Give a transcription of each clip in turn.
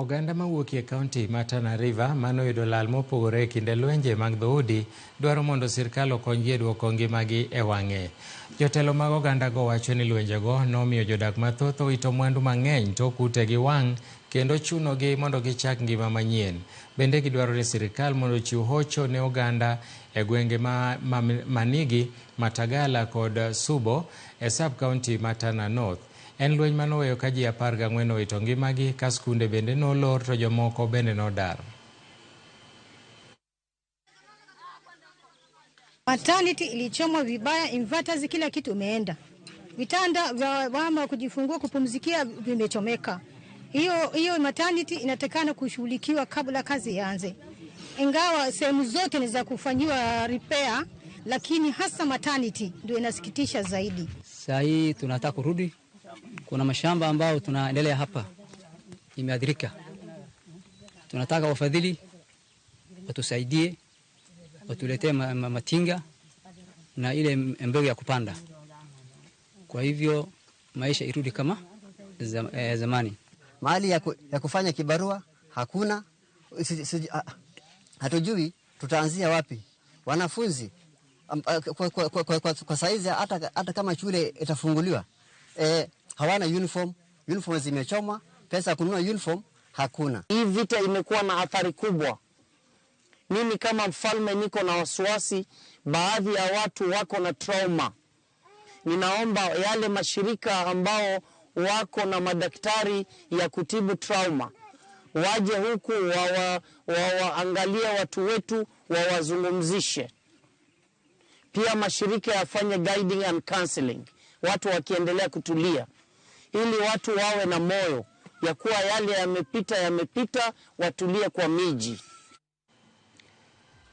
Oganda mawuok e kaunti ma Tana River manoyudo lal mopogore e kinde lwenje mag dhoudi dwaro mondo sirkal okonygi e duoko ngimagi e wang'e. Jotelo mag ogandago wacho ni lwenjego nomiyo jodak mathoth owito mwandu mang'eny tok utegi wang' kendo chunogi mondo gichak ngima manyien. Bende gidwaro ni sirkal mondo ochiw hocho ne oganda e gwenge ma Manigi, Matagala kod Subo e sub county ma Tana North. En lweny manoweyo ka ji 14 owito ngimagi ka skunde bende nolor to jomoko bende nodar. Maternity ilichomwa vibaya, inverters, kila kitu imeenda. Vitanda vya mama kujifungua kupumzikia vimechomeka. Hiyo hiyo maternity inatakana kushughulikiwa kabla kazi ianze. Ingawa sehemu zote ni za kufanyiwa repair, lakini hasa maternity ndio inasikitisha zaidi. Saa hii tunataka kurudi, kuna mashamba ambao tunaendelea hapa imeathirika. Tunataka wafadhili watusaidie, watuletee matinga na ile mbegu ya kupanda. Kwa hivyo maisha irudi kama zamani. Mahali ya kufanya kibarua hakuna, hatujui tutaanzia wapi. Wanafunzi kwa saizi hata kama shule itafunguliwa hawana uniform, uniform zimechomwa, pesa ya kununua uniform hakuna. Hii vita imekuwa na athari kubwa. Mimi kama mfalme niko na wasiwasi, baadhi ya watu wako na trauma. Ninaomba yale mashirika ambao wako na madaktari ya kutibu trauma waje huku wawaangalie watu wetu, wawazungumzishe. Pia mashirika yafanye guiding and counseling, watu wakiendelea kutulia, ili watu wawe na moyo ya kuwa yale yamepita yamepita, watulie kwa miji.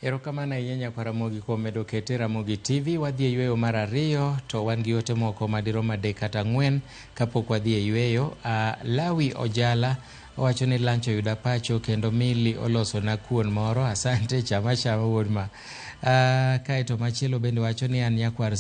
Erokamano ahinya nyakwa Ramogi kuom medo kete Ramogi TV. Wadhi e yweyo mar ariyo to wan gi ote moko madirom 3 kata 4 kapok wadhi e yweyo. Lawi Ojala owacho ni lunch oyuda pacho kendo Mili oloso na kuon moro. Asante, chama chama wuod ma. Kaeto machielo bende wacho ni an nyakwar